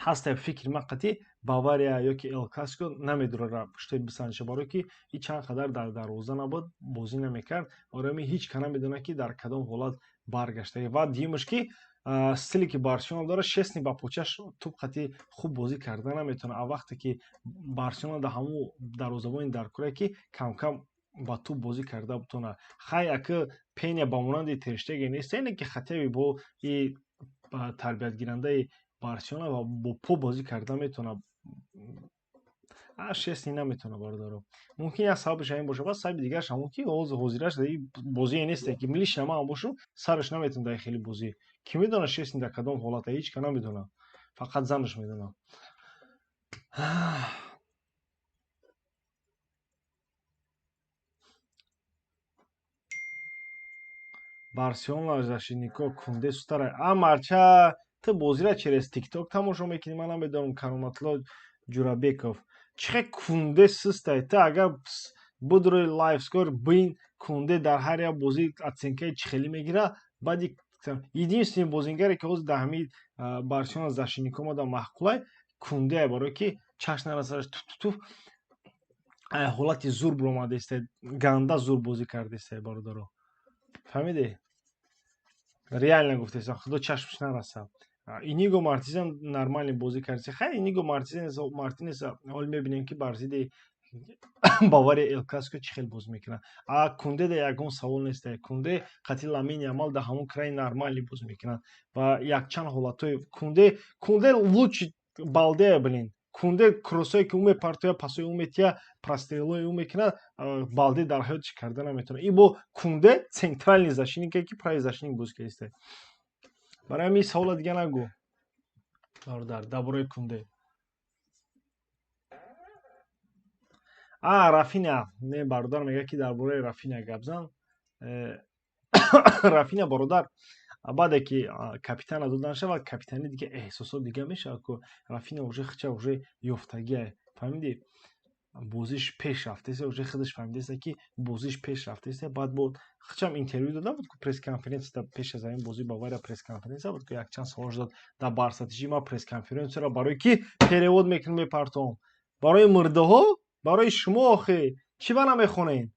ҳаста, фикри ман қатъи Бавария ё ки Эл Классико намедурара пуштои бисанҷа, барое ки и чанд қадар дар дарвоза набуд, бозӣ намекард. Барои ҳамин ҳеҷ ка намедонад, ки дар кадом ҳолат баргаштагӣ. Ва дуюмаш, ки стиле ки Барселона дорад, Шесни ба почаш туп қати хуб бозӣ карда наметавонад. А вақте ки Барселона дар ҳамун дарвозабони дар кӯре, ки камкам ба туп бозӣ карда бутонад. Хай, ака Пеня ба монанди Терштеген нест, ине ки хотя бо и тарбиятгирандаи Барселона ва бо по бозӣ карда метавонад. Шесни наметавонад, бародаро. Мумкин як сабабаш ҳамин бошад, баъд сабаби дигараш ҳамон, ки ҳозираш дар бозие несте, ки лично ман бошам, сараш наметавонад дар хеле бозӣ. Кӣ медонад, Шесни дар кадом ҳолата? Ҳеҷ ка намедонад, фақат занаш медонад. Барселона защитнико Кунде сутара. А марча, ту бозиро через Тикток тамошо мекунӣ, ман намедонам. Кароматло Ҷурабеков, чӣ хел Кунде сустай? Ту агар будрои LiveScore бин, Кунде дар ҳар як бозӣ оценкаи чӣ хеле мегирад. Баъди единственный бозингаре, ки ҳозир дар ҳамин Барселона защитнико омада маъқулай, Кунде, барое ки чашм нарасадаш, туф ҳолати зур биромадаиста, ганда зур бозӣ кардаиста, бародаро, фаҳмидӣ? Реально гуфтаистам, худо чашмш нарасад. Иниго Мартинесам нормально бозӣ кард. Хай, Иниго Мартинес ҳол мебинем, ки бар зидди Бавария Эл Классико чӣ хел бозӣ мекунад. А Кунде да ягон савол нест. Кунде қати Ламин Ямал дар ҳамон край нормально бозӣ мекунад ва якчанд ҳолатҳои Кунде лучше Балде, блин. Кунде кроссое ки ӯ мепартояд, пасои ӯ метия, прострелои ӯ мекунад, Балде дар ҳаётиш карда наметавонад. И бо Кунде центральный защитнике, ки правый защитник бозӣ кардааст. Барои ҳамин савола дига нагӯ, бародар, дар бораи Кунде. А Рафиня не, бародар мегӯяд, ки дар бораи Рафиня гап зан. Рафиня, бародар, баъде ки капитана додан шавад, капитани дига эҳсосот дига мешавад ку. Рафиня уже хича уже ёфтагиа, фаҳмидӣ? Бозиш пеш рафтеста, уже худаш фаҳмидеста, ки бозиш пеш рафтеста. Баъд бо хичам интервю дода буд ку, пресс-конференсия пеш аз ҳамин бозии Бавария пресс-конференсия буд ку, якчанд савол дод дар Барсатижи. Ман пресс-конференсияро барои ки перевод мекунем, мепартом барои мурдаҳо, барои шумо. Охе, чӣ ба намехонем,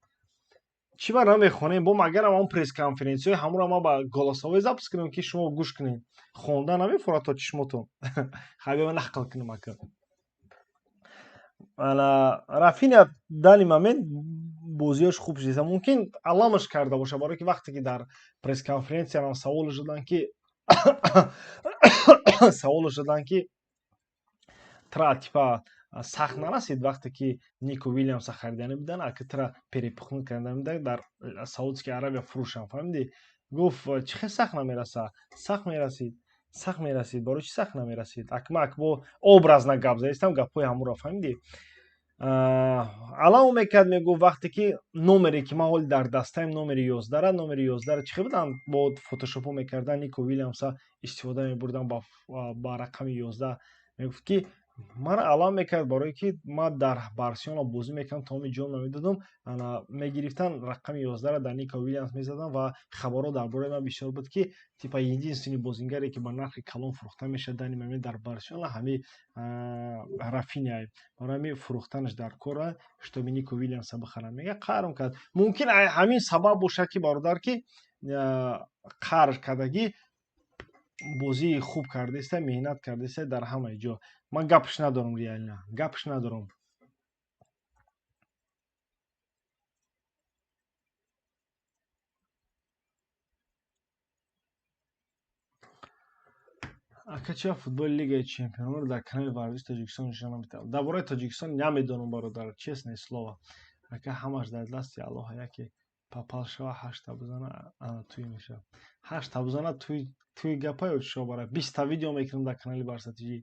чӣ ба намехонем? Бо магарам он пресс-конференсияҳои ҳамонро ман ба голосовой запись кунем, ки шумо гӯш кунед? Хонда намефорад то чишмотон. Хай, бия нақл кунем, ака. Рафиня данный момент бозиёш хуб шудиста, мумкин аламаш карда боша, барое ки вақте ки дар пресс-конференсиям саволаш доданд, ки тра типа сахт нарасид, вақте ки Нико Вилямса харидани будан, ака тра перепихнуть карда будан, дар Саудская Аравия фурӯшам, фаҳмидӣ? Гуфт: чӣ хел сахт намераса? Сахт мерасид, сахт мерасид. Барои чӣ сахт намерасид? Акма ак бо образно гап заистам, гапҳои ҳамонро, фаҳмидӣ? Аламо мекард, мегуфт, вақте ки номере ки ман ҳоли дар дастаем, номери 11-ра, номери 11-ра чӣ хел будан, бо фотошопо мекардан, Нико Вилямса истифода мебурдан ба рақами 11. Мегуфт, ки мара алам мекард, барое ки ман дар Барселона бозӣ мекардам, тамоми ҷонро медодам, мегирифтан рақами 11-ра дар Нико Вилямс мезадам ва хабарҳо дар бораи ман бисёр буд, ки типа единственный бозингаре, ки ба нархи калон фурӯхта мешавад данный момент дар Барселона, ҳамин Рафиня, барои ҳамин фурӯхтанаш дар кора, чтобы Нико Вилямса бихарам. Мега, қарм кард. Мумкин ҳамин сабаб бошад, ки, бародар, ки қарр кардагӣ, бозии хуб кардаиста, меҳнат кардаиста дар ҳамаи ҷо. Ман гапш надорам, реально гапш надорам. Ака, чия футболи Лигаи чемпиононро дар канали варзиши Тоҷикистон нишон намедиҳад? Дар бораи Тоҷикистон намедонам, бародар, честное слово. Ака, ҳамаш дар дасти Аллоҳ. Яке папал шава, ҳашта бизана, ана туй мешавад. Ҳашта бизана, туй гапа ё чишо? Бара 20-та видео мекунам дар канали Барса ТЖ.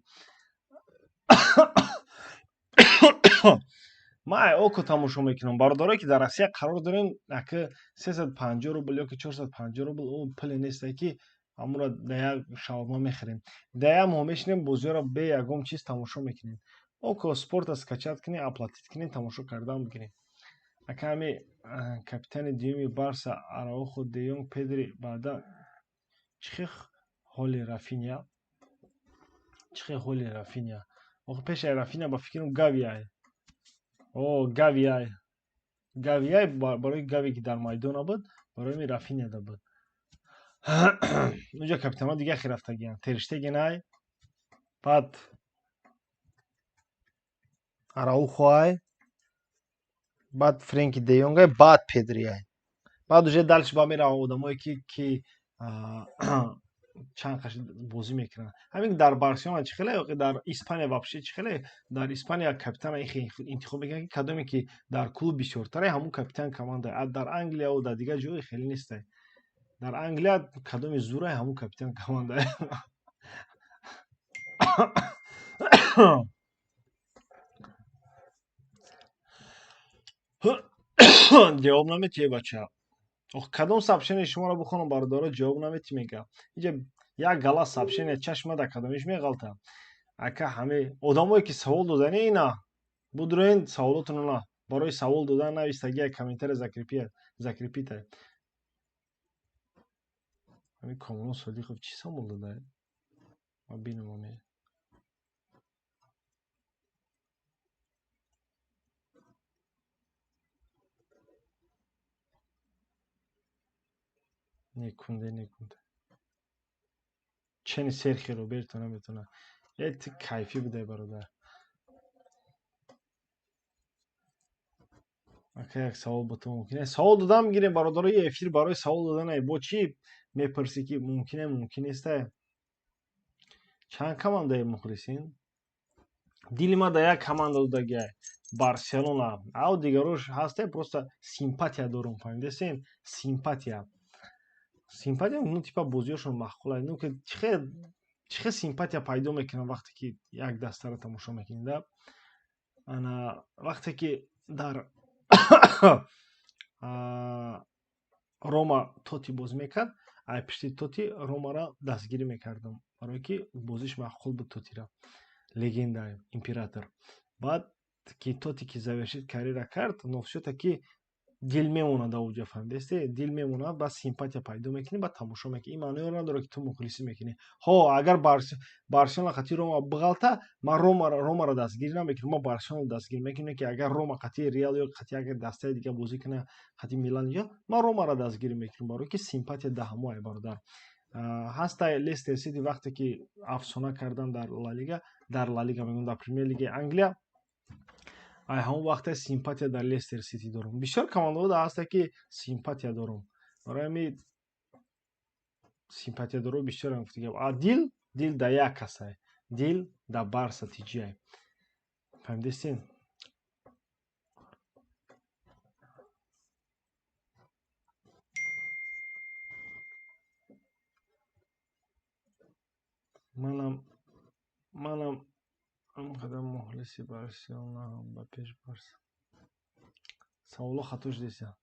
Ман Окко тамошо мекунам. Бародарое, ки дар Россия қарор дорем, ака, 350 рубл ё ки 450 рубл ӯ пуле несте, ки ҳамонро дар як шаурма мехарем. Дар як моҳ мешинем, бозиҳоро бе ягон чиз тамошо мекунем. Окко Спорта скачать кунем, оплатить кунем, тамошо кардан бигирем. Ака, ҳами капитани дуюми Барса Араухо, Де Йонг, Педри баъдан чӣ хел ҳоли Рафиня? Чӣ хел ҳоли Рафиня? Охи пеши Рафиня ба фикрам Гави ай. О, Гави ай. Гави ай барои Гави ки дар майдона буд, барои ми Рафиня да буд. Унҷа капитанҳо дига хел рафтагиянд. Тер Штеген ай, баъд Араухо ай, баъд Френки де Йонг ай, баъд Педри ай. Баъд уже дальше ба мераванд одамое ки чанд қаш бозӣ мекунанд. Ҳамин дар Барселона чӣ хеле, ё дар Испания вообще чӣ хеле, дар Испания капитана интихоб мекунанд, ки кадоме ки дар клуб бисёртаре, ҳамун капитан команда. А дар Англия ва дар дигар ҷои хеле нестай. Дар Англия кадоми зурай, ҳамун капитан команда. Ҷавоб наметиҳе, бача. Ох, кадом сообщение шуморо бихонам, бародаро, ҷавоб наметиҳ мега. Инҷа як гала сообщение чашма да кадомиш меғалта. Ака, ҳаме одамое ки савол додани ина будроен саволотонро на. Барои савол додан навистаги як комментария закрепита. Ҳамин Комрон Содиқов чӣ савол додае? Ма бинам аме. Некунде, некунде. Чени Серхи Роберто наметона. Э, ти кайфӣ будай, бародар. Ака, як савол ба ту мумкин аст? Савол додан бигирем, бародаро, эфир барои савол додан ай. Бо чӣ мепурсӣ ки мумкин, мумкин нестай? Чанд командаи мухлисин? Дили ма да як команда додагиай. Барселона. Ав дигарош ҳасте, просто симпатия дорум, фаҳмидесен? Симпатия. Симпатия, ну, типа бозиёшон маъқулай. Ну, ки чихе симпатия пайдо мекунам вақте ки як дастаро тамошо мекунӣ, да? Ана вақте ки дар Рома Тоти бозӣ мекард, ай пишти Тоти Ромаро дастгирӣ мекардам, барое ки бозиш маъқул буд Тотира. Легенда, император. Баъд ки Тоти ки завершить карьера кард, но всё-таки дил мемонад ауҷа, фаҳмидасте? Дил мемонад, баъд симпатия пайдо мекунӣ, баъд тамошо мекунӣ. Ин маъноеро надорад, ки ту мухлисӣ мекунӣ. Ҳо, агар Барселона қатъи Рома бағалта, ман Ромаро дастгирӣ намекунам, ман Барселонаро дастгирӣ мекунам, ки агар Рома қатъи Реал ё қатъи агар дастаи дига бозӣ кунад, қатъи Милан ё, ман Ромаро дастгирӣ мекунам, барое ки симпатия да ҳамо ай, бародар. Ҳастай Лестер Сити вақте ки афсона кардан дар Ла Лига, дар Ла Лига мегӯям, дар Премьер Лигаи Англия, ай ҳамон вақте симпатия дар Лестер Сити дорум. Бисёр командаҳо да ҳаста ки симпатия дорум. Барои ҳамин симпатиядоро бисёрам, гуфти гап. А дил, дил да як касай. Дил да Барса тиҷиай. Фаҳмидестин? Манам он қадар мухлиси Барселонаам, ба пеш Барса. Саволо хато шудеса.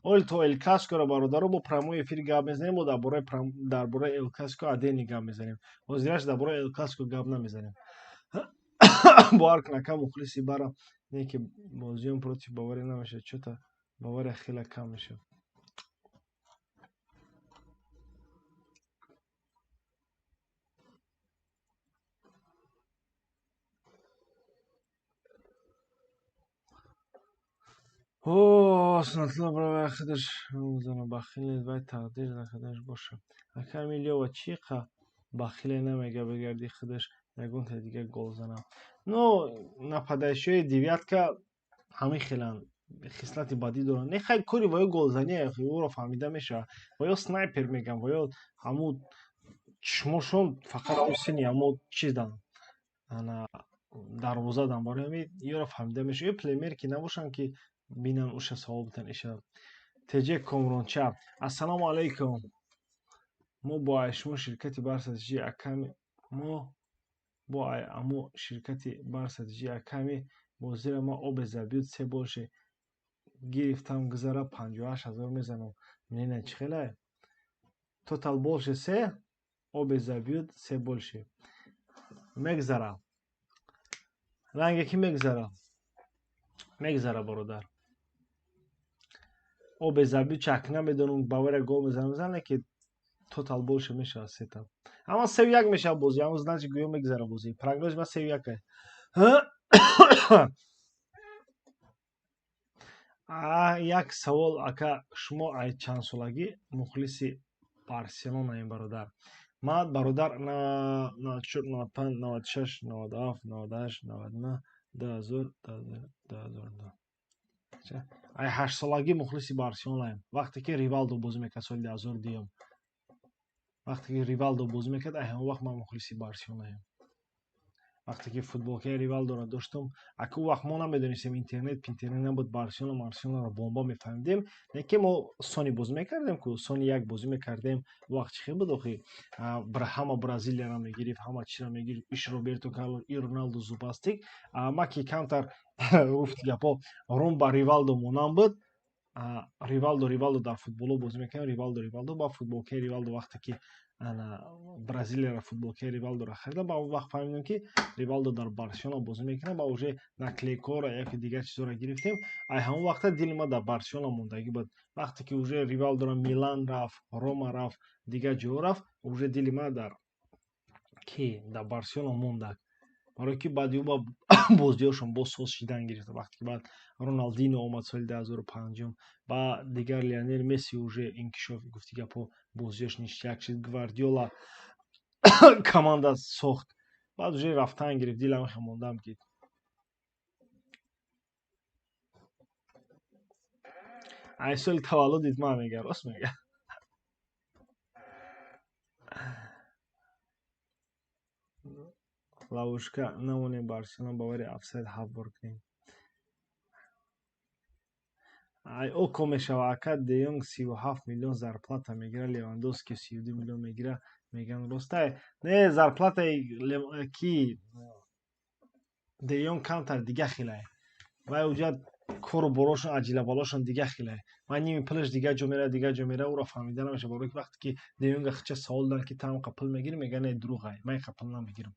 Оли то Эл Классикоро, бародаро, бо прямой эфир гап мезанем, мо дар бораи Эл Классико отдельный гап мезанем. Ҳозираш дар бораи Эл Классико гап намезанем. Бовар кун, ака, мухлиси бара не ки бозиён против Бавария намешавад. Чё-то Бавария хеле кам мешавад. О, Сунатулло барои худаш мезанад, бахил нест, вай тақдир дар худаш бошад. Ака, ҳамин Лёва чӣ қа бахиле намега, бигарди худаш ягонта дига гол занад. Ну, нападающие девятка ҳамин хеланд, хислати бадӣ доранд. Не, хай, кори ваё голзанӣ, ӯро фаҳмида мешавад. Ваё снайпер мегӯям, ваё ҳамун чишмошон фақат сини ҳамо чиздан. Ана дарвозадан, барои ҳамин ёро фаҳмида мешавад. Ё плеймейкер ки набошанд, ки бинан уша савол битан иша. Теҷе Комронча. Ассалому алайкум. Мо бо ай шумо ширкати Барса ТЖ аками, мо бо ай амо ширкати Барса ТЖ аками бозира ма оба забьют се больше гирифтам, гузара 58 000 мезанам. Мнение чӣ хелае? Тотал больше се, оба забьют се больше. Мегзара. Ранге ки мегзара. Мегзара, бародар. Оба забьют чак намедонам, Бавария гол мезанам, мезанам, ки Тотал больше мешавад сета. Ама 3-1 мешавад бозӣ, ама значит гӯё мегзара бозӣ. Прогнози ман 3-1. Як савол, ака, шумо ай чанд солагӣ мухлиси Барселонаем, бародар? Ман, бародар, 94, 95, 96, 97, 98, 99, 2000, 2002. Ай ҳаштсолагӣ мухлиси Барселонаем. Вақте ки Ривалдо бозӣ мекард соли 2002. Вақте ки Ривалдо бозӣ мекард, ай ҳамон вақт ман мухлиси Барселонаем. Вақте ки футболкаи Ривалдоро доштам, аку вақт мо намедонистем, интернет пинтернет набуд, Барселона Марселонаро бомба мефаҳмидем. Не ки мо Сони бозӣ мекардем ку, Сони як бозӣ мекардем. Вақт чӣ хел буд охи? Ҳама Бразилияро мегирифт, ҳама чиро мегирифт, иш Роберто Карлос, и Роналду зубастик. Ма ки камтар гуфти гапо рум ба Ривалдо монанд буд. Ривалдо дар футболо бозӣ мекардем, Ривалдо ба футболкаи Ривалдо вақте ки Бразилияро футболкаи Ривалдоро харидам, ба он вақт фаҳмидам, ки Ривалдо дар Барселона бозӣ мекунад, ба уже наклейкора яки дигар чизоро гирифтем. Ай ҳамон вақта дили ма дар Барселона мондагӣ буд. Вақте ки уже Ривалдоро Милан рафт, Рома рафт, дигар ҷо рафт, уже дили ма дар ки дар Барселона мондак. Барои ки баъди ӯ ба бозиҳошон боз соз шидан гирифт. Вақте ки баъд Роналдино омад соли 2005, ба дигар Лионел Месси уже инкишоф, гуфти гапо, бозиҳош ништяк шид, Гвардиола команда сохт. Баъд уже рафтан гирифт, дилам хел мондам ки ай соли таваллудит ман мега, рост мега. Ловушка намонем, Барселона бовари офсайд ҳафт бор кунем. Ай око мешава, ака, Де Йонг 37 миллион зарплата мегира, Левандовски 32 миллион мегира, меган ростай. Не, зарплатаи ки Де Йонг камтар дига хелай. Вай уҷа кору борошон, аҷилабалошон дига хелай. Вай ними пулаш дига ҷо мера, дига ҷо мера, ӯро фаҳмида намешава. Барои ки вақте ки Де Йонга хича савол доданд, ки ту ҳамқа пул мегирӣ, мега не, дурӯғай, ман инқа пул намегирам.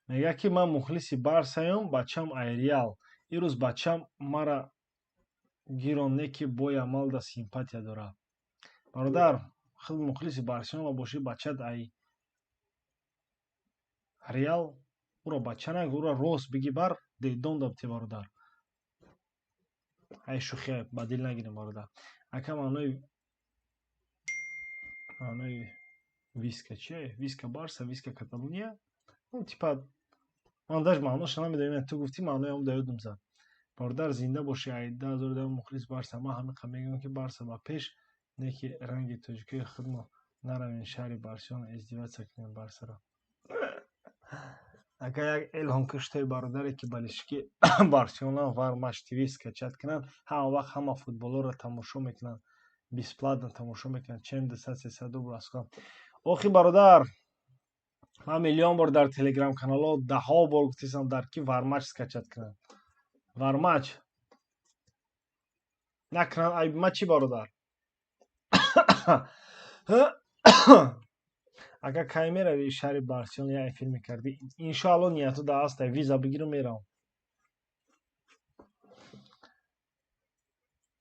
Мегӯяд, ки ман мухлиси Барсаём, бачам ай Реал. Ирӯз бачам мара гирон, не ки бо Ямалда симпатия дорад. Бародар, худ мухлиси Барселона бошӣ, бачат ай Реал, ӯро бача нагӯ, ӯро рост биги бар дедон дабте, бародар. Ай шӯхия ба дил нагирем, бародар. Ака, маънои виска чие? Виска Барса, виска Каталуния? Ну, типа, ман даже маъноша намедонам, ту гуфтӣ, маънои он да ёдам зад. Бародар, зинда бошӣ, ай 2010 мухлис Барса. Ман ҳамиқа мегӯям, ки Барса ба пеш, не ки ранги тоҷикои худмо наравем шаҳри Барселона издеваться кунем Барсаро. Ака, як элҳон куштои бародаре, ки болельщики Барселона вар Матч ТВ скачать кунанд, ҳама вақт ҳама футболҳоро тамошо мекунанд, бесплатно тамошо мекунанд, чем 200-300 рубл расход. Охи бародар, ман миллион бор дар телеграм-каналҳо даҳҳо бор гуфтистам, дар ки Вармач скачать кунанд. Вармач накунанд, айби ма чӣ, бародар? Ака, кай меравӣ шаҳри Барселона, як эфир мекардӣ? Иншоалло, нияту да ҳаста, виза бигиру меравам.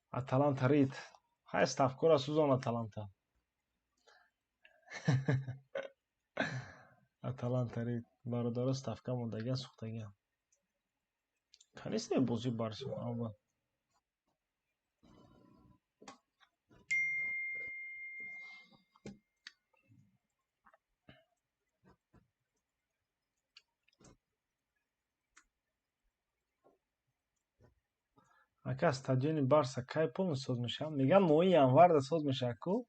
Аталанта рит. Хай, ставкора сӯзон Аталанта. Аталанта рит. Бародаро, ставка мондагиан, сӯхтагиан. Канисте бозии Барселона. Ака, стадиони Барса кай полностью соз мешавад? Мегӯям, моҳи январда соз мешавад ку?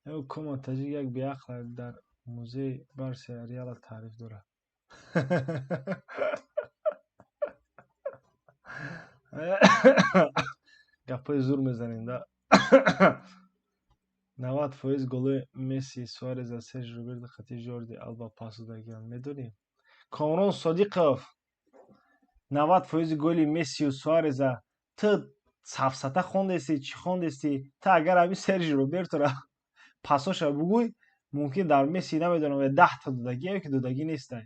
Ё кома таҷик як беақл дар музеи Барса Реала таъриф дорад. Гапҳои зур мезанем да. 90% голои Месси, Суарез аз Сержи Роберто хати Жорди Алба пас додагианд. Медонӣ? Комрон Содиқов, 90% голи Мессию Суареза ту сафсата хондести, чӣ хондести? Ту агар ҳамин Сержи Робертора пасоша бугӯй, Мумкин дар Месси намедонам 10 та додагӣ ки додагӣ нестай.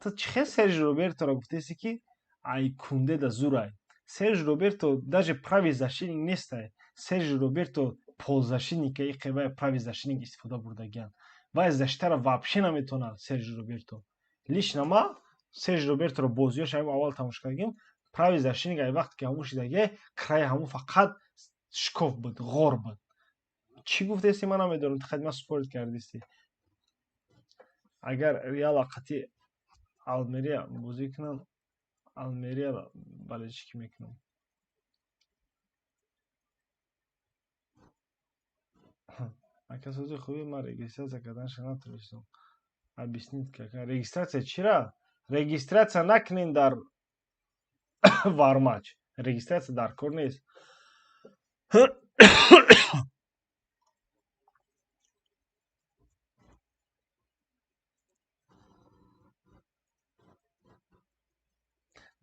Ту чӣ хел Сержи Роберторо гуфтеси, ки ай Кунде да зурай? Серж Роберто даже правый защитник нестай. Серж Роберто полузащитник, иқе вай правый защитник истифода бурдагиан. Вай защитара вообще наметона Серж Роберто. Лично ма Серж Роберторо бозиёш ҳамин аввал тамошо кардагим, правый защитник ай вақте ки ҳамун шидаги, край ҳамун фақат шкоф буд, ғор буд. Чӣ гуфтеси, ман намедонам, ту хадима спорить кардисти. Агар Реала қати Алмерия бозӣ кунам, Алмерияро болельщикӣ мекунам. Ака, сози хуби, ман регистрация карданша натонистам. Объяснить кака регистрация чира? Регистрация накунем дар Вармач. Регистрация дар кор нест.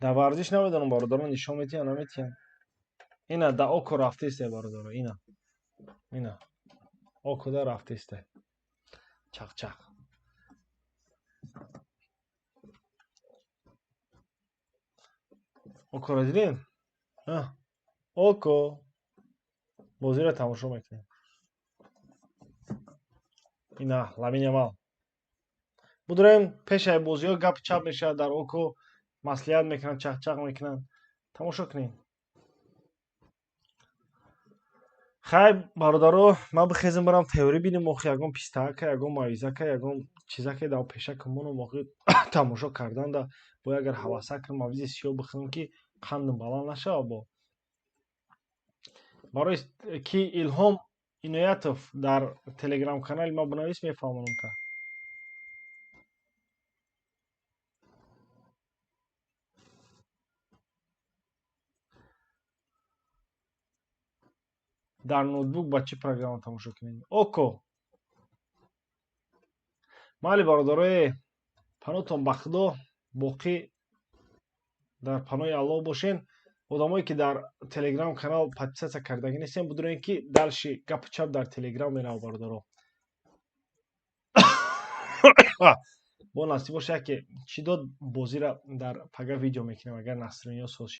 Дар варзиш намедонам, бародарон, нишон метиҳанд, наметиҳанд. Ина да Око рафтесте, бародаро, ина. Ина. Окода рафтесте. Чақ-чақ. Окоро дидем? Око. Бозиро тамошо мекунем. Ина Ламин Ямал. Будурем, пешаи бозиҳо гап чап мешавад дар Око, маслиҳат мекунанд, чақчақ мекунанд. Тамошо кунед. Хай, бародаро, ман бихезем, барам теорӣ бинем, охи ягон пистаака, ягон мавизака, ягон чизаке дар пеша кумонам, охи тамошо карданда бояд, агар ҳаваса кунам, мавизи сиёҳ бихӯрам, ки қандам баланд нашава. Бо барои ки Илҳом Иноятов дар телеграм-канали ма бинавис, мефаҳмонам та. Дар ноутбук ба чӣ программа тамошо кунем? Око. Майли, бародарое, паноҳтон ба Худо, боқӣ дар паноҳи Аллоҳ бошен. Одамое ки дар телеграм канал подписаться кардагӣ нестем, бидонед, ки дальше гапу чап дар телеграм мерава, бародаро. Бо насиб боша, яке чӣ дод, бозира дар пага видео мекунем, агар настроение соз.